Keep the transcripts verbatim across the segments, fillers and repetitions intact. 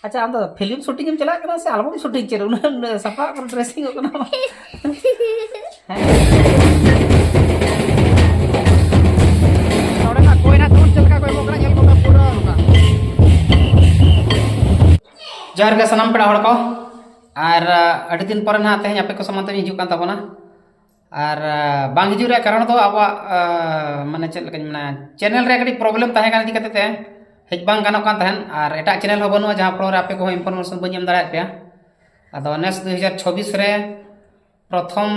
ᱟᱪᱪᱷᱟ, ᱟᱢ ᱫᱚ ᱯᱷᱤᱞᱢ ᱥᱩᱴᱤᱝ ᱮᱢ ᱪᱟᱞᱟᱜ ᱠᱟᱱᱟ ᱥᱮ ᱟᱞᱵᱚᱢ ᱥᱩᱴᱤᱝ? ᱪᱮᱫ ᱩᱱᱟᱹᱜ ᱮᱢ ᱥᱟᱯᱲᱟᱜ ᱠᱟᱱᱟ, ᱰᱨᱮᱥᱤᱝ ᱚᱜ ᱠᱟᱱᱟ? ᱦᱮᱸ᱾ ᱱᱚᱰᱮᱱᱟᱜ ᱠᱚᱭᱱᱟ ᱛᱟᱵᱚᱱ ᱪᱮᱫ ᱞᱮᱠᱟ ᱠᱚ ᱮᱢᱚᱜ ᱠᱟᱱᱟ, ᱧᱮᱞ ᱠᱚᱢ ᱯᱩᱨᱟᱹ ᱱᱚᱝᱠᱟ᱾ ᱡᱚᱦᱟᱨ ᱜᱮ ᱥᱟᱱᱟᱢ ᱯᱮᱲᱟ ᱦᱚᱲ ᱠᱚ, ᱟᱨ ᱟᱹᱰᱤ ᱫᱤᱱ ᱯᱚᱨᱮ ᱱᱟᱦᱟᱜ ᱛᱮᱦᱮᱧ ᱟᱯᱮ ᱠᱚ ᱥᱟᱢᱟᱝ ᱛᱮᱧ ᱦᱤᱡᱩᱜ ᱠᱟᱱ ᱛᱟᱵᱚᱱᱟ᱾ ᱟᱨ ᱵᱟᱝ ᱦᱤᱡᱩᱜ ᱨᱮᱭᱟᱜ ᱠᱟᱨᱚᱱ ᱫᱚ ᱟᱵᱚᱣᱟᱜ ᱢᱟᱱᱮ ᱪᱮᱫ ᱞᱮᱠᱟᱧ ᱢᱮᱱᱟ, ᱪᱮᱱᱮᱞ ᱨᱮ ᱠᱟᱹᱴᱤᱡ ᱯᱨᱚᱵᱞᱮᱢ ᱛᱟᱦᱮᱸ ᱠᱟᱱ ᱤᱫᱤ ᱠᱟᱛᱮ ᱛᱮ ᱦᱮᱡ ᱵᱟᱝ ᱜᱟᱱᱚᱜ ᱠᱟᱱ ᱛᱟᱦᱮᱸᱫ᱾ ᱟᱨ ᱮᱴᱟᱜ ᱪᱮᱱᱮᱞ ᱦᱚᱸ ᱵᱟᱹᱱᱩᱜᱼᱟ ᱡᱟᱦᱟᱸ ᱯᱷᱳᱨᱳᱢ ᱨᱮ ᱟᱯᱮ ᱠᱚᱦᱚᱸ ᱤᱱᱯᱷᱚᱨᱢᱮᱥᱚᱱ ᱵᱟᱹᱧ ᱮᱢ ᱫᱟᱲᱮᱭᱟᱫ ᱯᱮᱭᱟ᱾ ᱟᱫᱚ ᱱᱮᱥ ᱫᱩ ᱦᱟᱡᱟᱨ ᱪᱷᱚᱵᱵᱤᱥ ᱨᱮ ᱯᱨᱚᱛᱷᱚᱢ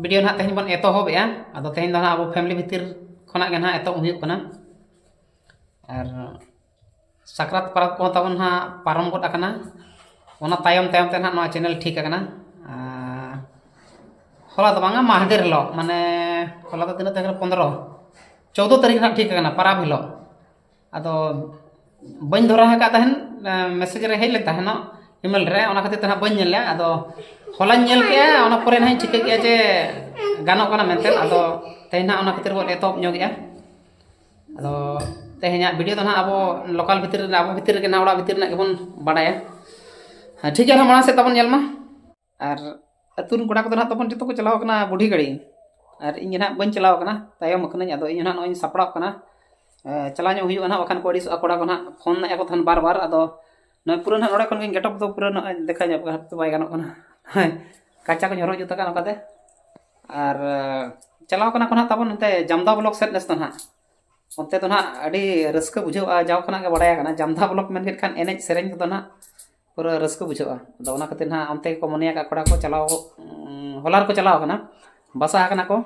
ᱵᱷᱤᱰᱤᱭᱳ ᱱᱟᱦᱟᱜ ᱛᱮᱦᱮᱧ ᱵᱚᱱ ᱮᱛᱚᱦᱚᱵᱮᱜᱼᱟ᱾ ᱟᱫᱚ ᱛᱮᱦᱮᱧ ᱫᱚ ᱱᱟᱦᱟᱜ ᱟᱵᱚ ᱯᱷᱮᱢᱤᱞᱤ ᱵᱷᱤᱛᱤᱨ ᱠᱷᱚᱱᱟᱜ ᱜᱮ ᱱᱟᱦᱟᱜ ᱮᱛᱚᱦᱚᱵ ᱦᱩᱭᱩᱜ ᱠᱟᱱᱟ᱾ ᱟᱨ ᱥᱟᱠᱨᱟᱛ ᱯᱚᱨᱚᱵᱽ ᱠᱚᱦᱚᱸ ᱛᱟᱵᱚᱱ ᱱᱟᱦᱟᱜ ᱯᱟᱨᱚᱢ ᱜᱚᱫ ᱟᱠᱟᱱᱟ᱾ ᱚᱱᱟ ᱛᱟᱭᱚᱢ ᱛᱟᱭᱚᱢ ᱛᱮ ᱱᱟᱦᱟᱜ ᱱᱚᱣᱟ ᱪᱮᱱᱮᱞ ᱴᱷᱤᱠ ᱟᱠᱟᱱᱟ᱾ ᱟᱨ ᱦᱚᱞᱟ ᱫᱚ ᱵᱟᱝᱟ, ᱢᱟᱦᱫᱮᱨ ᱦᱤᱞᱳᱜ, ᱢᱟᱱᱮ ᱦᱚᱞᱟ ᱫᱚ ᱛᱤᱱᱟᱹᱜ ᱛᱟᱹᱨᱤᱠᱷ ᱨᱮ? ᱯᱚᱱᱫᱽᱨᱚ, ᱪᱳᱫᱽᱫᱳ ᱛᱟᱹᱨᱤᱠᱷ ᱱᱟᱦᱟᱜ ᱴᱷᱤᱠ ᱟᱠᱟᱱᱟ, ᱯᱟᱨᱟᱵᱽ ᱦᱤᱞᱳᱜ᱾ ᱟᱫᱚ ᱵᱟᱹᱧ ᱫᱷᱚᱨᱟᱣ ᱟᱠᱟᱫ ᱛᱟᱦᱮᱱ, ᱢᱮᱥᱮᱡᱽ ᱨᱮ ᱦᱮᱡ ᱞᱮᱱ ᱛᱟᱦᱮᱱᱚᱜ, ᱤᱢᱮᱞ ᱨᱮ, ᱚᱱᱟ ᱠᱷᱟᱹᱛᱤᱨ ᱛᱮ ᱱᱟᱦᱟᱜ ᱵᱟᱹᱧ ᱧᱮᱞ ᱞᱮᱫᱼᱟ᱾ ᱟᱫᱚ ᱦᱚᱞᱟᱧ ᱧᱮᱞ ᱠᱮᱫᱼᱟ, ᱚᱱᱟ ᱯᱚᱨᱮ ᱱᱟᱦᱟᱜ ᱤᱧ ᱴᱷᱤᱠᱟᱹ ᱠᱮᱫᱼᱟ ᱡᱮ ᱜᱟᱱᱚᱜ ᱠᱟᱱᱟ ᱢᱮᱱᱛᱮ᱾ ᱟᱫᱚ ᱛᱮᱦᱮᱧ ᱱᱟᱦᱟᱜ ᱚᱱᱟ ᱠᱷᱟᱹᱛᱤᱨ ᱵᱚᱱ ᱮᱛᱚᱦᱚᱵ ᱧᱚᱜᱮᱜᱼᱟ᱾ ᱟᱫᱚ ᱛᱮᱦᱮᱧᱟᱜ ᱵᱷᱤᱰᱤᱭᱳ ᱫᱚ ᱱᱟᱦᱟᱜ ᱟᱵᱚ ᱞᱳᱠᱟᱞ ᱵᱷᱤᱛᱤᱨ ᱨᱮ, ᱟᱵᱚ ᱵᱷᱤᱛᱤᱨ ᱨᱮᱜᱮ ᱱᱟᱦᱟᱜ, ᱚᱲᱟᱜ ᱵᱷᱤᱛᱤᱨ ᱨᱮᱱᱟᱜ ᱜᱮᱵᱚᱱ ᱵᱟᱲᱟᱭᱟ᱾ ᱦᱮᱸ, ᱴᱷᱤᱠ ᱜᱮᱭᱟ, ᱱᱟᱦᱟᱜ ᱢᱟᱲᱟᱝ ᱥᱮᱫ ᱛᱟᱵᱚᱱ ᱧᱮᱞ ᱢᱟ᱾ ᱟᱨ ᱟᱹᱛᱩ ᱨᱮᱱ ᱠᱚᱲᱟ ᱠᱚᱫᱚ ᱱᱟᱦᱟᱜ ᱛᱟᱵᱚᱱ ᱡᱚᱛᱚ ᱠᱚ ᱪᱟᱞᱟᱣ ᱠᱟᱱᱟ ᱵᱩᱰᱷᱤ ᱜᱟᱹᱲᱤ, ᱟᱨ ᱤᱧ ᱜᱮ ᱱᱟᱦᱟᱜ ᱵᱟᱹᱧ ᱪᱟᱞᱟᱣ ᱠᱟᱱᱟ, ᱛᱟᱭᱚᱢ ᱟᱠᱟᱱᱟᱹᱧ᱾ ᱟᱫᱚ ᱤᱧ ᱦᱚᱸ ᱱᱟᱦᱟᱜ ᱱᱚᱜᱼᱚᱭ ᱤᱧ ᱥᱟᱯᱲᱟᱣ ᱠᱟᱱᱟ᱾ ᱮ, ᱪᱟᱞᱟᱣ ᱧᱚᱜ ᱦᱩᱭᱩᱜᱼᱟ ᱱᱟᱦᱟᱜ, ᱵᱟᱠᱷᱟᱱ ᱠᱚ ᱟᱹᱲᱤᱥᱚᱜᱼᱟ ᱠᱚᱲᱟ ᱠᱚ ᱱᱟᱦᱟᱜ, ᱯᱷᱳᱱ ᱮᱫ ᱠᱚ ᱛᱟᱦᱮᱱ ᱵᱟᱨ ᱵᱟᱨ᱾ ᱟᱫᱚ ᱱᱚᱜᱼᱚᱭ ᱯᱩᱨᱟᱹ ᱱᱟᱦᱟᱜ ᱱᱚᱰᱮ ᱠᱷᱚᱱ ᱜᱮ ᱜᱮᱴᱚᱯ ᱫᱚ ᱯᱩᱨᱟᱹ ᱱᱚᱜᱼᱚᱭ ᱫᱮᱠᱷᱟᱣ ᱧᱚᱜ ᱠᱟᱱᱟ, ᱦᱟᱯᱮ ᱵᱟᱭ ᱜᱟᱱᱚᱜ ᱠᱟᱱᱟ᱾ ᱦᱮᱸ, ᱠᱟᱪᱟ ᱠᱚᱧ ᱦᱚᱨᱚᱜ ᱡᱩᱛ ᱟᱠᱟᱫ ᱱᱚᱝᱠᱟᱛᱮ᱾ ᱟᱨ ᱮ, ᱪᱟᱞᱟᱣ ᱠᱟᱱᱟ ᱠᱚ ᱱᱟᱦᱟᱜ ᱛᱟᱵᱚᱱ ᱱᱚᱛᱮ ᱡᱟᱢᱫᱟ ᱵᱞᱚᱠ ᱥᱮᱫ ᱱᱮᱥ ᱫᱚ ᱱᱟᱦᱟᱜ᱾ ᱚᱱᱛᱮ ᱫᱚ ᱱᱟᱦᱟᱜ ᱟᱹᱰᱤ ᱨᱟᱹᱥᱠᱟᱹ ᱵᱩᱡᱷᱟᱹᱜᱼᱟ, ᱡᱟᱣ ᱠᱷᱚᱱᱟᱜ ᱜᱮ ᱵᱟᱲᱟᱭ ᱟᱠᱟᱱᱟ ᱡᱟᱢᱫᱟ ᱵᱞᱚᱠ ᱢᱮᱱ ᱠᱮᱫ ᱠᱷᱟᱱ ᱮᱱᱮᱡ ᱥᱮᱨᱮᱧ ᱠᱚᱫᱚ ᱱᱟᱦᱟᱜ ᱯᱩᱨᱟᱹ ᱨᱟᱹᱥᱠᱟᱹ ᱵᱩᱡᱷᱟᱹᱜᱼᱟ᱾ ᱟᱫᱚ ᱚᱱᱟ ᱠᱷᱟᱹᱛᱤᱨ ᱱᱟᱦᱟᱜ ᱚᱱᱛᱮ ᱜᱮᱠᱚ ᱢᱚᱱᱮ ᱟᱠᱟᱫ ᱠᱚᱲᱟ ᱠᱚ ᱪᱟᱞᱟᱣ, ᱩᱸ, ᱦᱚᱞᱟ ᱨᱮᱠᱚ ᱪᱟᱞᱟᱣ ᱟᱠᱟᱱᱟ, ᱵᱟᱥᱟ ᱟᱠᱟᱱᱟ ᱠᱚ᱾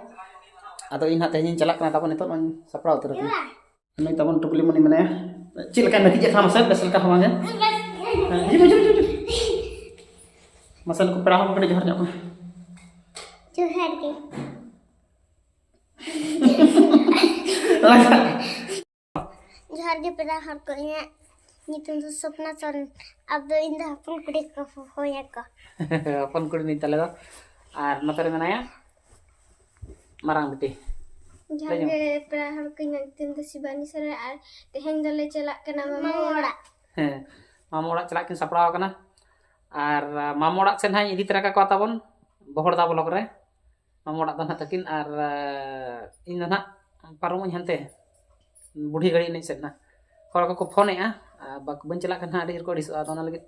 ᱟᱫᱚ ᱤᱧ ᱱᱟᱦᱟᱜ ᱛᱮᱦᱮᱧᱤᱧ ᱪᱟᱞᱟᱜ ᱠᱟᱱᱟ, ᱛᱟᱵᱚᱱ ᱱᱤᱛᱚᱜ ᱱᱚᱜᱼᱚᱭ ᱥᱟᱯᱲᱟᱣ ᱩᱛᱟᱹᱨ ᱟᱠᱟᱱᱟ᱾ ᱱᱩᱭ ᱛᱟᱵᱚᱱ ᱴᱩᱯᱞᱤ ᱢᱚᱱᱤ ᱢᱮᱱᱟᱭᱟ, ᱪᱮᱫ ᱞᱮᱠᱟᱭ ᱱᱟᱹᱠᱤᱡ ᱮᱫ ᱠᱷᱟᱱ ᱢᱟᱥᱮ, ᱵᱮᱥ ᱞᱮᱠᱟ ᱦᱚᱸ ᱵᱟᱝ ᱜᱮ᱾ ᱦᱮᱸ, ᱦᱤᱡᱩᱜ ᱢᱮ, ᱦᱤᱡᱩᱜ ᱢᱮ, ᱦᱤᱡᱩᱜ ᱢᱮ, ᱦᱤᱡᱩᱜ ᱢᱮ᱾ ᱢᱟᱥᱮ ᱱᱩᱠᱩ ᱯᱮᱲᱟ ᱦᱚᱲ ᱠᱚ ᱠᱟᱹᱴᱤᱡ ᱡᱚᱦᱟᱨ ᱧᱚᱜ ᱠᱚ ᱢᱮ᱾ ᱡᱚᱦᱟᱨ ᱜᱮ᱾ ᱡᱚᱦᱟᱨ ᱜᱮ ᱯᱮᱲᱟ ᱦᱚᱲ ᱠᱚ, ᱤᱧᱟᱹᱜ ᱧᱩᱛᱩᱢ ᱫᱚ ᱥᱚᱯᱱᱟ ᱥᱚᱨᱮᱱ᱾ ᱟᱫᱚ ᱤᱧ ᱫᱚ ᱦᱚᱯᱚᱱ ᱠᱩᱲᱤ ᱠᱚ ᱦᱚᱦᱚᱭᱟᱠᱚ᱾ ᱦᱚᱯᱚᱱ ᱠᱩᱲᱤ ᱱᱩᱭ ᱛᱟᱞᱮ ᱫᱚ᱾ ᱟᱨ ᱱᱚᱛᱮ ᱨᱮ ᱢᱮᱱᱟᱭᱟ ᱢᱟᱨᱟᱝ ᱵᱤᱴᱤ᱾ ᱡᱚᱦᱟᱨ ᱞᱟᱹᱭ ᱧᱚᱜ᱾ ᱜᱮ ᱯᱮᱲᱟ ᱦᱚᱲ ᱠᱚ, ᱤᱧᱟᱹᱜ ᱧᱩᱛᱩᱢ ᱫᱚ ᱥᱤᱵᱟᱱᱤ ᱥᱚᱨᱮᱱ ᱟᱨ ᱛᱮᱦᱮᱧ ᱫᱚᱞᱮ ᱪᱟᱞᱟᱜ ᱠᱟᱱᱟ ᱢᱟᱢᱟ ᱚᱲᱟᱜ᱾ ᱦᱮᱸ, ᱢᱟᱢᱚ ᱚᱲᱟᱜ ᱪᱟᱞᱟᱜ ᱠᱤᱱ ᱥᱟᱯᱲᱟᱣ ᱟᱠᱟᱱᱟ᱾ ᱟᱨ ᱢᱟᱢᱚ ᱚᱲᱟᱜ ᱥᱮᱫ ᱦᱟᱸᱜ ᱤᱧ ᱤᱫᱤ ᱛᱚᱨᱟ ᱠᱟᱠᱚᱣᱟ ᱛᱟᱵᱚᱱ ᱵᱚᱦᱚᱲᱫᱟ ᱵᱞᱚᱠ ᱨᱮ᱾ ᱢᱟᱢᱚ ᱚᱲᱟᱜ ᱫᱚ ᱱᱟᱦᱟᱜ ᱛᱟᱹᱠᱤᱱ, ᱟᱨ ᱤᱧ ᱫᱚ ᱱᱟᱦᱟᱜ ᱯᱟᱨᱚᱢᱚᱜ ᱟᱹᱧ ᱦᱟᱱᱛᱮ ᱵᱩᱰᱷᱤ ᱜᱟᱹᱲᱤ ᱮᱱᱮᱡ ᱥᱮᱫ ᱱᱟᱦᱟᱜ᱾ ᱦᱚᱲ ᱠᱚᱠᱚ ᱯᱷᱳᱱᱮᱫᱼᱟ, ᱟᱨ ᱵᱟᱠ- ᱵᱟᱹᱧ ᱪᱟᱞᱟᱜ ᱠᱷᱟᱱ ᱦᱟᱸᱜ ᱟᱹᱰᱤ ᱡᱳᱨ ᱠᱚ ᱟᱹᱲᱤᱥᱚᱜᱼᱟ᱾ ᱟᱫᱚ ᱚᱱᱟ ᱞᱟᱹᱜᱤᱫ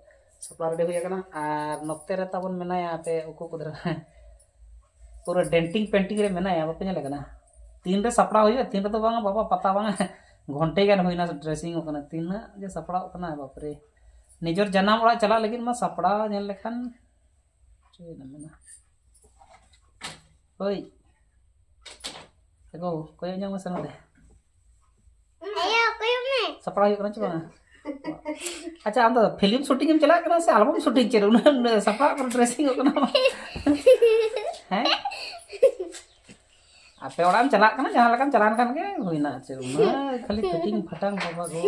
ᱥᱟᱯᱲᱟᱣ ᱨᱮᱰᱤ ᱦᱩᱭ ᱟᱠᱟᱱᱟ᱾ ᱟᱨ ᱱᱚᱛᱮ ᱨᱮ ᱛᱟᱵᱚᱱ ᱢᱮᱱᱟᱭᱟ ᱟᱯᱮ ᱩᱠᱩ ᱠᱚᱫᱨᱟ ᱯᱩᱨᱟᱹ ᱰᱮᱱᱴᱤᱝ ᱯᱮᱱᱴᱤᱝ ᱨᱮ ᱢᱮᱱᱟᱭᱟ, ᱵᱟᱯᱮ ᱧᱮᱞᱮ ᱠᱟᱱᱟ? ᱛᱤᱱ ᱨᱮ ᱥᱟᱯᱲᱟᱣ ᱦᱩᱭᱩᱜᱼᱟ, ᱛᱤᱱ ᱨᱮᱫᱚ ᱵᱟᱝᱟ ᱵᱟᱵᱟ, ᱯᱟᱛᱟ ᱵᱟᱝᱟ᱾ ᱜᱷᱚᱱᱴᱮ ᱜᱟᱱ ᱦᱩᱭᱱᱟ ᱰᱨᱮᱥᱤᱝ ᱚᱜ ᱠᱟᱱᱟ, ᱛᱤᱱᱟᱹᱜ ᱡᱮ ᱥᱟᱯᱲᱟᱣ ᱠᱟᱱᱟ ᱵᱟᱯᱨᱮ᱾ ᱱᱤᱡᱮᱨ ᱡᱟᱱᱟᱢ ᱚᱲᱟᱜ ᱪᱟᱞᱟᱜ ᱞᱟᱹᱜᱤᱫ ᱢᱟ ᱥᱟᱯᱲᱟᱣ ᱧᱮᱞ ᱞᱮᱠᱷᱟᱱ ᱪᱮᱫ ᱮᱢ ᱢᱮᱱᱟ? ᱦᱳᱭ, ᱮ ᱜᱳ, ᱠᱚᱭᱚᱜ ᱧᱚᱜ ᱢᱮᱥᱮ ᱱᱚᱰᱮ᱾ ᱟᱭᱳ, ᱠᱚᱭᱚᱜ ᱢᱮ᱾ ᱥᱟᱯᱲᱟᱣ ᱦᱩᱭᱩᱜ ᱠᱟᱱᱟ ᱪᱮ ᱵᱟᱝᱟ? ᱟᱪᱪᱷᱟ, ᱟᱢ ᱫᱚ ᱯᱷᱤᱞᱢ ᱥᱩᱴᱤᱝ ᱮᱢ ᱪᱟᱞᱟᱜ ᱠᱟᱱᱟ ᱥᱮ ᱟᱞᱵᱟᱢ ᱥᱩᱴᱤᱝ? ᱪᱮᱫ ᱩᱱᱟᱹᱜ ᱮᱢ ᱥᱟᱯᱲᱟᱣ ᱠᱟᱱᱟ, ᱰᱨᱮᱥᱤᱝ ᱚᱜ ᱠᱟᱱᱟ? ᱦᱮᱸ? ᱟᱯᱮ ᱚᱲᱟᱜ ᱮᱢ ᱪᱟᱞᱟᱜ ᱠᱟᱱᱟ, ᱡᱟᱦᱟᱸ ᱞᱮᱠᱟᱢ ᱪᱟᱞᱟᱣ ᱞᱮᱱᱠᱷᱟᱱ ᱜᱮ ᱦᱩᱭᱱᱟ᱾ ᱪᱮᱫ ᱩᱱᱟᱹᱜ ᱠᱷᱟᱹᱞᱤ ᱯᱷᱤᱴᱤᱝ ᱯᱷᱟᱴᱟᱝ ᱵᱟᱵᱟ ᱜᱳ᱾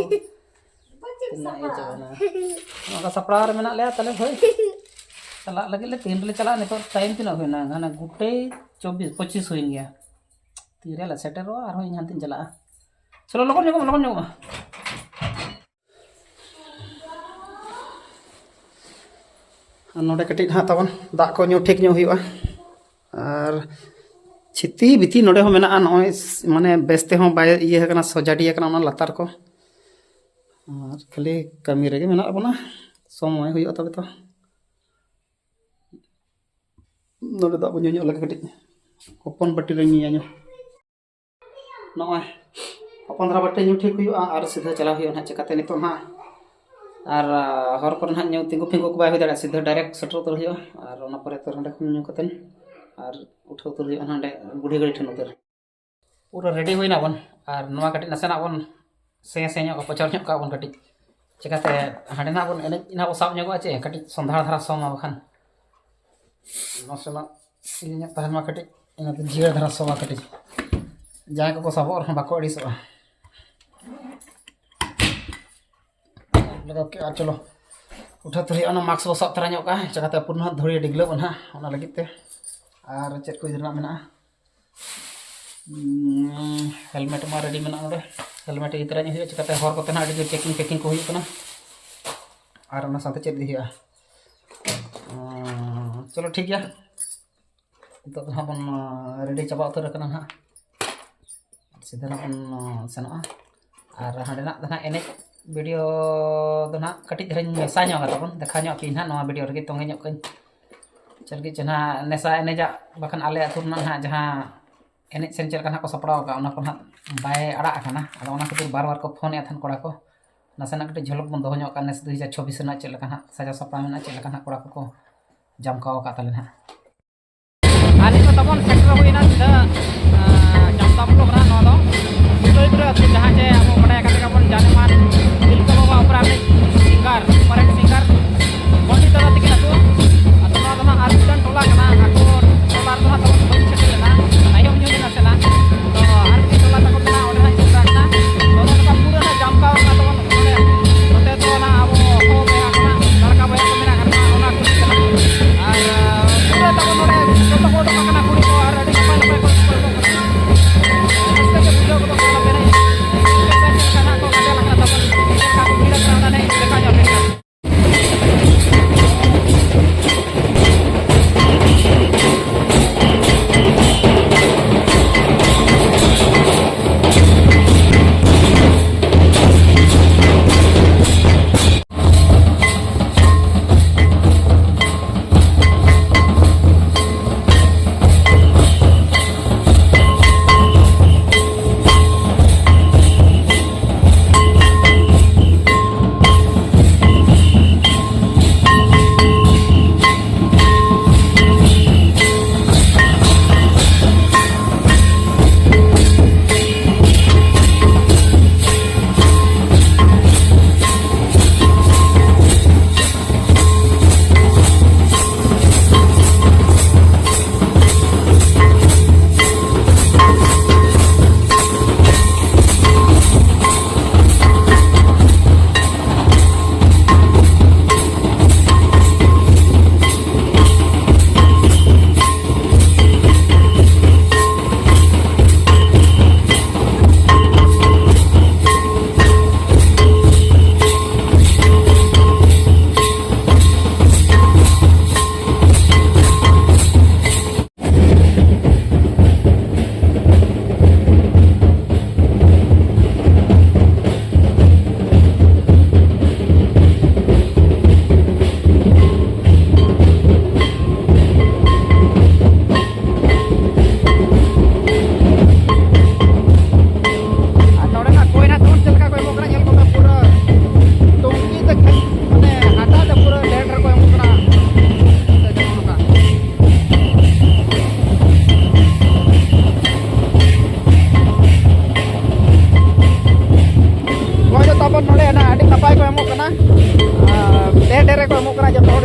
ᱛᱤᱱᱟᱹᱜ ᱤᱭᱟᱹ ᱪᱟᱵᱟᱭᱮᱱᱟ᱾ ᱱᱚᱝᱠᱟ ᱥᱟᱯᱲᱟᱣ ᱨᱮ ᱢᱮᱱᱟᱜ ᱞᱮᱭᱟ ᱛᱟᱦᱞᱮ ᱦᱳᱭ᱾ ᱪᱟᱞᱟᱜ ᱞᱟᱹᱜᱤᱫ ᱞᱮ, ᱛᱤᱱ ᱨᱮᱞᱮ ᱪᱟᱞᱟᱜᱼᱟ? ᱱᱤᱛᱚᱜ ᱴᱟᱭᱤᱢ ᱛᱤᱱᱟᱹᱜ ᱦᱩᱭᱱᱟ? ᱦᱟᱱᱟ ᱜᱩᱴᱟᱹᱭ ᱪᱚᱵᱵᱤᱥ, ᱯᱚᱸᱪᱤᱥ ᱦᱩᱭᱮᱱ ᱜᱮᱭᱟ᱾ ᱛᱤᱨᱮ ᱞᱮ ᱥᱮᱴᱮᱨᱚᱜᱼᱟ? ᱟᱨᱦᱚᱸ ᱤᱧ ᱦᱟᱱᱛᱮᱧ ᱪᱟᱞᱟᱜᱼᱟ᱾ ᱪᱚᱞᱚ, ᱞᱚᱜᱚᱱ ᱧᱚᱜᱚᱜ ᱢᱮ, ᱞᱚᱜᱚᱱ ᱧᱚᱜᱚᱜ ᱢᱮ᱾ ᱟᱨ ᱱᱚᱰᱮ ᱠᱟᱹᱴᱤᱡ ᱱᱟᱦᱟᱜ ᱛᱟᱵᱚᱱ ᱫᱟᱜ ᱠᱚ ᱧᱩ ᱴᱷᱤᱠ ᱧᱚᱜ ᱦᱩᱭᱩᱜᱼᱟ᱾ ᱟᱨ ᱪᱷᱤᱛᱤ ᱵᱤᱛᱤ ᱱᱚᱰᱮ ᱦᱚᱸ ᱢᱮᱱᱟᱜᱼᱟ, ᱱᱚᱜᱼᱚᱭ ᱢᱟᱱᱮ ᱵᱮᱥ ᱛᱮᱦᱚᱸ ᱵᱟᱭ ᱤᱭᱟᱹ ᱟᱠᱟᱱᱟ, ᱥᱚᱡᱟᱰᱤ ᱟᱠᱟᱱᱟ ᱚᱱᱟ ᱞᱟᱛᱟᱨ ᱠᱚ᱾ ᱟᱨ ᱠᱷᱟᱹᱞᱤ ᱠᱟᱹᱢᱤ ᱨᱮᱜᱮ ᱢᱮᱱᱟᱜ ᱵᱚᱱᱟ, ᱥᱚᱢᱚᱭ ᱦᱩᱭᱩᱜᱼᱟ ᱛᱚᱵᱮ ᱛᱚ᱾ ᱱᱚᱰᱮ ᱫᱟᱜ ᱵᱚᱱ ᱧᱩ ᱧᱚᱜ ᱞᱮᱜᱮ ᱠᱟᱹᱴᱤᱡ, ᱦᱚᱯᱚᱱ ᱵᱟᱹᱴᱤ ᱨᱮ ᱧᱩᱭᱟ ᱧᱩ᱾ ᱱᱚᱜᱼᱚᱭ ᱦᱚᱯᱚᱱ ᱫᱷᱟᱨᱟ ᱵᱟᱹᱴᱤ ᱧᱩ ᱴᱷᱤᱠ ᱦᱩᱭᱩᱜᱼᱟ ᱟᱨ ᱥᱤᱫᱷᱟᱹ ᱪᱟᱞᱟᱣ ᱦᱩᱭᱩᱜᱼᱟ ᱱᱟᱦᱟᱜ ᱪᱮᱠᱟᱛᱮ ᱱᱤᱛᱚᱜ ᱱᱟᱦᱟᱜ᱾ ᱟᱨ ᱦᱚᱨ ᱠᱚᱨᱮ ᱱᱟᱦᱟᱜ ᱧᱩ ᱛᱤᱸᱜᱩ ᱯᱷᱤᱸᱜᱩ ᱠᱚ ᱵᱟᱭ ᱦᱩᱭ ᱫᱟᱲᱮᱭᱟᱜᱼᱟ, ᱥᱤᱫᱷᱟᱹ ᱰᱟᱭᱨᱮᱠᱴ ᱥᱮᱴᱮᱨ ᱩᱛᱟᱹᱨ ᱦᱩᱭᱩᱜᱼᱟ᱾ ᱟᱨ ᱚᱱᱟ ᱯᱚᱨᱮ ᱛᱚ ᱦᱟᱸᱰᱮ ᱠᱷᱚᱱ ᱧᱩ ᱠᱟᱛᱮᱱ ᱟᱨ ᱩᱴᱷᱟᱹᱣ ᱩᱛᱟᱹᱨ ᱦᱩᱭᱩᱜᱼᱟ ᱱᱟᱦᱟᱜ ᱚᱸᱰᱮ ᱵᱩᱲᱦᱤ ᱜᱟᱹᱲᱤ ᱴᱷᱮᱱ ᱩᱛᱟᱹᱨ᱾ ᱯᱩᱨᱟᱹ ᱨᱮᱰᱤ ᱦᱩᱭᱱᱟ ᱵᱚᱱ᱾ ᱟᱨ ᱱᱚᱣᱟ ᱠᱟᱹᱴᱤᱡ ᱱᱟᱥᱮᱱᱟᱜ ᱵᱚᱱ ᱥᱮ ᱥᱮ ᱧᱚᱜ ᱠᱟᱜᱼᱟ, ᱯᱚᱪᱚᱨ ᱧᱚᱜ ᱠᱟᱜᱼᱟ ᱵᱚᱱ ᱠᱟᱹᱴᱤᱡ, ᱪᱮᱠᱟᱛᱮ ᱦᱟᱸᱰᱮ ᱱᱟᱜ ᱵᱚᱱ ᱮᱱᱮᱡ ᱱᱟᱜ ᱵᱚᱱ ᱥᱟᱵ ᱧᱚᱜᱚᱜᱼᱟ ᱪᱮ, ᱠᱟᱹᱴᱤᱡ ᱥᱚᱸᱫᱷᱟᱲ ᱫᱷᱟᱨᱟ ᱥᱚ ᱢᱟ ᱵᱟᱠᱷᱟᱱ᱾ ᱱᱟᱥᱮᱱᱟᱜ ᱤᱭᱟᱹ ᱧᱚᱜ ᱛᱟᱦᱮᱱ ᱢᱟ ᱠᱟᱹᱴᱤᱡ, ᱤᱱᱟᱹᱛᱮ ᱡᱤᱭᱟᱹᱲ ᱫᱷᱟᱨᱟ ᱥᱚ ᱢᱟ ᱠᱟᱹᱴᱤᱡ᱾ ᱡᱟᱦᱟᱸᱭ ᱠᱚᱠᱚ ᱥᱟᱵᱚᱜ ᱨᱮᱦᱚᱸ ᱵᱟᱠᱚ ᱟᱹᱲᱤᱥᱚᱜᱼᱟ᱾ ᱞᱟᱜᱟᱣ ᱠᱮᱜᱼᱟ, ᱪᱚᱞᱚ ᱩᱴᱷᱟᱹᱣ ᱛᱟᱹᱨ ᱦᱩᱭᱩᱜᱼᱟ᱾ ᱚᱱᱟ ᱢᱟᱥᱠ ᱵᱚ ᱥᱟᱵ ᱛᱟᱨᱟ ᱧᱚᱜ ᱠᱟᱜᱼᱟ, ᱪᱮᱠᱟᱛᱮ ᱯᱩᱨᱟᱹ ᱱᱟᱦᱟᱜ ᱫᱷᱩᱲᱤ ᱰᱤᱜᱽᱞᱟᱹᱜᱼᱟ ᱱᱟᱦᱟᱜ, ᱚᱱᱟ ᱞᱟᱹᱜᱤᱫ ᱛᱮ᱾ ᱟᱨ ᱪᱮᱫ ᱠᱚ ᱤᱫᱤ ᱨᱮᱱᱟᱜ ᱢᱮᱱᱟᱜᱼᱟ? ᱦᱮᱞᱢᱮᱴ ᱢᱟ ᱨᱮᱰᱤ ᱢᱮᱱᱟᱜᱼᱟ ᱱᱚᱰᱮ, ᱦᱮᱞᱢᱮᱴ ᱤᱫᱤ ᱛᱚᱨᱟᱧ ᱦᱩᱭᱩᱜᱼᱟ, ᱪᱤᱠᱟᱹᱛᱮ ᱦᱚᱨ ᱠᱚᱛᱮ ᱱᱟᱦᱟᱜ ᱟᱹᱰᱤ ᱡᱳᱨ ᱪᱮᱠᱤᱝ ᱯᱮᱠᱤᱝ ᱠᱚ ᱦᱩᱭᱩᱜ ᱠᱟᱱᱟ᱾ ᱟᱨ ᱚᱱᱟ ᱥᱟᱶᱛᱮ ᱪᱮᱫ ᱤᱫᱤ ᱦᱩᱭᱩᱜᱼᱟ? ᱪᱚᱞᱚ, ᱴᱷᱤᱠ ᱜᱮᱭᱟ, ᱱᱤᱛᱚᱜ ᱫᱚ ᱦᱟᱸᱜ ᱵᱚᱱ ᱨᱮᱰᱤ ᱪᱟᱵᱟ ᱩᱛᱟᱹᱨ ᱟᱠᱟᱱᱟ ᱦᱟᱸᱜ᱾ ᱥᱤᱫᱷᱟᱹ ᱱᱟᱜ ᱵᱚᱱ ᱥᱮᱱᱚᱜᱼᱟ᱾ ᱟᱨ ᱦᱟᱸᱰᱮᱱᱟᱜ ᱫᱚ ᱱᱟᱜ ᱮᱱᱮᱡ ᱵᱷᱤᱰᱤᱭᱳ ᱫᱚ ᱱᱟᱜ ᱠᱟᱹᱴᱤᱡ ᱫᱷᱟᱨᱟᱧ ᱢᱮᱥᱟ ᱧᱚᱜ ᱠᱟᱫᱟ ᱵᱚᱱ, ᱫᱮᱠᱷᱟᱣ ᱧᱚᱜ ᱯᱮᱭᱟᱹᱧ ᱱᱟᱜ ᱱᱚᱣᱟ ᱵᱷᱤᱰᱤᱭᱳ ᱨᱮᱜᱮ᱾ ᱛᱚᱸᱜᱮ ᱧᱚᱜ ᱠᱟᱹᱧ, ᱪᱮᱫ ᱞᱟᱹᱜᱤᱫ ᱪᱚ ᱱᱟᱜ ᱱᱮᱥᱟ ᱮᱱᱮᱡᱟᱜ, ᱵᱟᱠᱷᱟᱱ ᱟᱞᱮ ᱟᱹᱛᱩ ᱨᱮᱱᱟᱜ ᱱᱟᱜ ᱡᱟᱦᱟᱸ ᱮᱱᱮᱡ ᱥᱮᱨᱮᱧ ᱪᱮᱫ ᱞᱮᱠᱟ ᱱᱟᱜ ᱠᱚ ᱥᱟᱯᱲᱟᱣ ᱟᱠᱟᱫᱼᱟ, ᱚᱱᱟ ᱠᱚ ᱱᱟᱜ ᱵᱟᱭ ᱟᱲᱟᱜ ᱟᱠᱟᱱᱟ᱾ ᱟᱫᱚ ᱚᱱᱟ ᱠᱷᱟᱹᱛᱤᱨ ᱵᱟᱨ ᱵᱟᱨ ᱠᱚ ᱯᱷᱳᱱᱮᱫ ᱛᱟᱦᱮᱱ ᱠᱚᱲᱟ ᱠᱚ, ᱱᱟᱥᱮᱱᱟᱜ ᱠᱟᱹᱴᱤᱡ ᱡᱷᱚᱞᱚᱠ ᱵᱚᱱ ᱫᱚᱦᱚ ᱧᱚᱜ ᱠᱟᱜᱼᱟ ᱱᱮᱥ ᱫᱩ ᱦᱟᱡᱟᱨ ᱪᱷᱚᱵᱵᱤᱥ ᱨᱮᱱᱟᱜ ᱪᱮᱫ ᱞᱮᱠᱟ ᱱᱟᱜ ᱥᱟᱡᱟᱣ ᱥᱟᱯᱲᱟᱣ ᱢᱮᱱᱟᱜᱼᱟ, ᱪᱮᱫ ᱞᱮᱠᱟ ᱱᱟᱜ ᱠᱚᱲᱟ ᱠᱚᱠᱚ ᱡᱟᱢᱠᱟᱣ ᱟᱠᱟᱫ ᱛᱟᱞᱮ ᱱᱟᱜ᱾ ᱟᱨ ᱱᱤᱛᱚᱜ ᱛᱟᱵᱚᱱ ᱥᱮᱴᱮᱨ ᱦᱩᱭᱱᱟ ᱥᱤᱫᱷᱟᱹ, ᱟᱸ, ᱡᱟᱢᱛᱟ ᱵᱞᱚᱠ ᱨᱮ ᱱᱚᱣᱟ ᱫᱚ ᱩᱫᱚᱭᱯᱩᱨ ᱟᱹᱛᱩ, ᱡᱟᱦᱟᱸ ᱡᱮ ᱟᱵᱚ ᱵᱟᱰᱟᱭ ᱠᱟᱛᱮ ᱜᱮᱵᱚᱱ ᱡᱟᱱᱟᱢᱟᱱ ᱛᱤᱞᱠᱟᱹ ᱵᱟᱵᱟ ᱚᱯᱮᱨᱟ ᱨᱤᱱᱤᱡ ᱥᱤᱝᱜᱟᱨ, ᱥᱩᱯᱟᱨ ᱦᱤᱴ ᱥᱤᱝᱜᱟᱨ ᱯᱚᱱᱰᱤᱛ ᱫᱟᱫᱟ ᱛᱟᱹᱠᱤᱱ ᱟᱹᱛᱩ᱾ ᱟᱫᱚ ᱱᱚᱣᱟ ᱫᱚ ᱱᱟᱜ ᱟᱨ ᱢᱤᱫᱴᱟᱝ ᱴᱚᱞᱟ ᱠᱟᱱᱟ, ᱟᱠᱚ ᱴᱚᱞᱟ ᱨᱮᱫᱚ ᱱᱟᱜ ᱛᱟᱵᱚᱱ ᱵᱟᱹᱧ ᱥᱮᱴᱮᱨ ᱞᱮᱱᱟ, ᱛᱟᱭᱚᱢ ᱧᱚᱜ ᱮᱱᱟ ᱥᱮ ᱱᱟᱜ᱾ ᱛᱚ ᱟᱨ ᱢᱤᱫᱴᱟᱝ ᱴᱚᱞᱟ ᱛᱟᱠᱚ ᱢᱮᱱᱟᱜᱼᱟ, ᱚᱸᱰᱮ ᱱᱟᱜ ᱤᱧ ᱥᱮᱴᱮᱨ ᱟᱠᱟᱱᱟ᱾ ᱛᱚ ᱱᱚᱝᱠᱟ ᱯᱩᱨᱟᱹ ᱱᱟᱜ ᱡᱟᱢᱠᱟᱣ ᱠᱟᱱᱟ ᱛᱟᱵᱚᱱ ᱱᱚᱰᱮ᱾ ᱱᱚᱛᱮ ᱫᱚ ᱱᱟᱜ ᱟᱵᱚ ᱦᱚᱸ ᱵᱚᱭᱦᱟ ᱠᱚ ᱱᱟᱜ, ᱞᱟᱲᱠᱟ ᱵᱚᱭᱦᱟ ᱠᱚ ᱢᱮᱱᱟᱜ ᱟᱠᱟᱫ ᱠᱚᱣᱟ, ᱚᱱᱟ ᱠᱩᱞᱦᱤ ᱠᱟᱱᱟ᱾ ᱟᱨ, ᱟᱸ, ᱯᱩᱨᱟᱹ ᱛᱟᱵᱚᱱ ᱱᱚᱰᱮ ᱡᱚᱛᱚ ᱠᱚ ᱚᱰᱚᱠ ᱟᱠᱟᱱᱟ, ᱠᱩᱲᱤ ᱠᱚ ᱟᱨ ᱟᱹᱰᱤ ᱱᱟᱯᱟᱭ ᱱᱟᱯᱟᱭ ᱠᱚ ᱚᱰᱚᱠ ᱟᱠᱟᱱᱟ᱾ ᱨᱟᱹᱥᱠᱟᱹ ᱜᱮ ᱵᱩᱡᱷᱟᱹᱣ ᱜᱚᱫᱚᱜ ᱠᱟᱱᱟ ᱱᱚᱛᱮ ᱨᱮ᱾ ᱪᱮᱫ ᱞᱮᱠᱟ ᱱᱟᱜ ᱠᱚ ᱜᱟᱫᱮᱞ ᱟᱠᱟᱱᱟ ᱛᱟᱵᱚᱱ, ᱪᱮᱫ ᱞᱮᱠᱟ ᱠᱚ ᱵᱷᱤᱲ ᱟᱠᱟᱱᱟ ᱚᱱᱟ ᱱᱟᱜ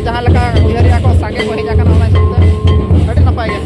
ᱡᱟᱦᱟᱸ ᱞᱮᱠᱟ ᱩᱭᱦᱟᱹᱨᱮᱜᱼᱟ ᱠᱚ, ᱥᱟᱸᱜᱮ ᱠᱚ ᱦᱮᱡ ᱟᱠᱟᱱᱟ, ᱚᱱᱟ ᱦᱤᱥᱟᱹᱵ ᱛᱮ ᱟᱹᱰᱤ ᱱᱟᱯᱟᱭ ᱜᱮ᱾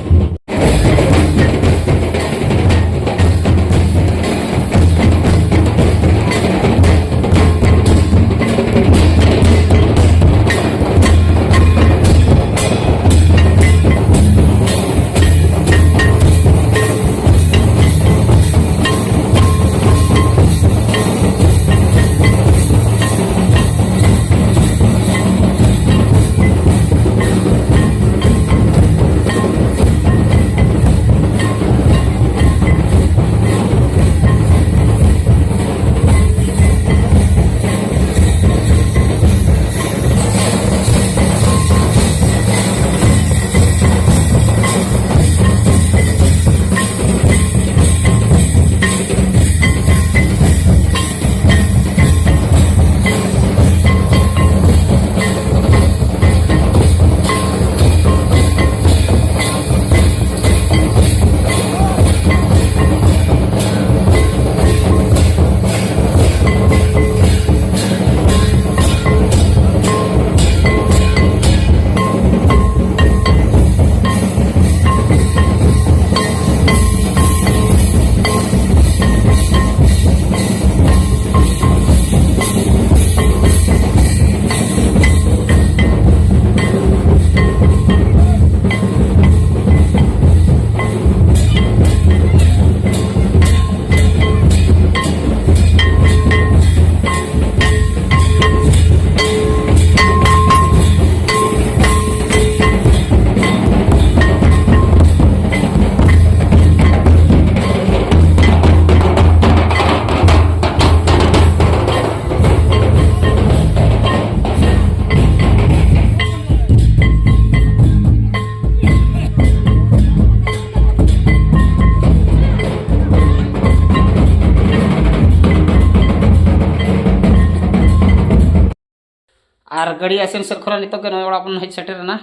ᱟᱨ ᱜᱟᱹᱰᱤ ᱟᱥᱮᱱ ᱥᱮᱫ ᱠᱷᱚᱱᱟᱜ ᱱᱤᱛᱚᱜ ᱜᱮ ᱱᱚᱜᱼᱚᱭ ᱚᱲᱟᱜ ᱵᱚᱱ ᱦᱮᱡ ᱥᱮᱴᱮᱨ ᱮᱱᱟ᱾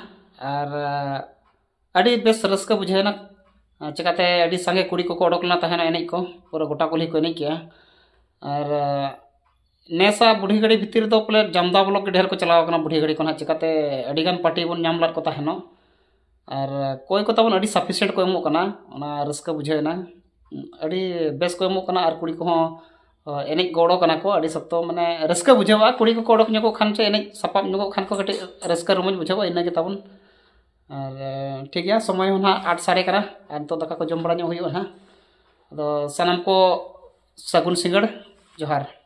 ᱟᱨ, ᱟᱹᱰᱤ ᱵᱮᱥ ᱨᱟᱹᱥᱠᱟᱹ ᱵᱩᱡᱷᱟᱹᱣ ᱮᱱᱟ᱾ ᱪᱮᱠᱟᱛᱮ ᱟᱹᱰᱤ ᱥᱟᱸᱜᱮ ᱠᱩᱲᱤ ᱠᱚᱠᱚ ᱚᱰᱚᱠ ᱞᱮᱱᱟ ᱛᱟᱦᱮᱱᱟ ᱮᱱᱮᱡ ᱠᱚ, ᱯᱩᱨᱟᱹ ᱜᱚᱴᱟ ᱠᱩᱞᱦᱤ ᱠᱚ ᱮᱱᱮᱡ ᱠᱮᱜᱼᱟ᱾ ᱟᱨ, ᱱᱮᱥᱟᱜ ᱵᱩᱰᱷᱤ ᱜᱟᱹᱰᱤ ᱵᱷᱤᱛᱤᱨ ᱨᱮᱫᱚ ᱯᱟᱞᱮ ᱡᱟᱢᱫᱟ ᱵᱞᱚᱠ ᱜᱮ ᱰᱷᱮᱨ ᱠᱚ ᱪᱟᱞᱟᱣ ᱠᱟᱱᱟ ᱵᱩᱰᱷᱤ ᱜᱟᱹᱰᱤ ᱠᱚ ᱱᱟᱦᱟᱜ, ᱪᱤᱠᱟᱹᱛᱮ ᱟᱹᱰᱤᱜᱟᱱ ᱯᱟᱨᱴᱤ ᱵᱚᱱ ᱧᱟᱢ ᱞᱮᱫ ᱠᱚ ᱛᱟᱦᱮᱱᱚᱜ᱾ ᱟᱨ ᱠᱚᱭ ᱠᱚ ᱛᱟᱵᱚᱱ ᱟᱹᱰᱤ ᱥᱟᱯᱷᱤᱥᱤᱭᱮᱱᱴ ᱠᱚ ᱮᱢᱚᱜ ᱠᱟᱱᱟ, ᱚᱱᱟ ᱨᱟᱹᱥᱠᱟᱹ ᱵᱩᱡᱷᱟᱹᱣ ᱮᱱᱟ᱾ ᱟᱹᱰᱤ ᱵᱮᱥ ᱠᱚ ᱮᱢᱚᱜ ᱠᱟᱱᱟ ᱟᱨ ᱠᱩᱲᱤ ᱠᱚᱦᱚᱸ ᱮᱱᱮᱡ ᱜᱚᱲᱚ ᱠᱟᱱᱟ ᱠᱚ, ᱟᱹᱰᱤ ᱥᱚᱠᱛᱚ ᱢᱟᱱᱮ ᱨᱟᱹᱥᱠᱟᱹ ᱵᱩᱡᱷᱟᱹᱣᱟ᱾ ᱠᱩᱲᱤ ᱠᱚᱠᱚ ᱚᱰᱚᱠ ᱧᱚᱜᱚᱜ ᱠᱷᱟᱱ ᱪᱮ ᱮᱱᱮᱡ ᱥᱟᱯᱟᱵ ᱧᱚᱜᱚᱜ ᱠᱷᱟᱱ ᱠᱚ ᱠᱟᱹᱴᱤᱡ ᱨᱟᱹᱥᱠᱟᱹ ᱨᱚᱢᱚᱡᱽ ᱵᱩᱡᱷᱟᱹᱣᱟ, ᱤᱱᱟᱹ ᱜᱮ ᱛᱟᱵᱚᱱ᱾ ᱟᱨ ᱴᱷᱤᱠ ᱜᱮᱭᱟ, ᱥᱚᱢᱚᱭ ᱦᱚᱸ ᱱᱟᱦᱟᱜ ᱟᱴ ᱥᱟᱲᱮ ᱠᱟᱱᱟ ᱟᱨ ᱱᱤᱛᱚᱜ ᱫᱟᱠᱟ ᱠᱚ ᱡᱚᱢ ᱵᱟᱲᱟ ᱧᱚᱜ ᱦᱩᱭᱩᱜᱼᱟ ᱱᱟᱦᱟᱜ᱾ ᱟᱫᱚ ᱥᱟᱱᱟᱢ ᱠᱚ ᱥᱟᱹᱜᱩᱱ ᱥᱤᱸᱜᱟᱹᱲ, ᱡᱚᱦᱟᱨ᱾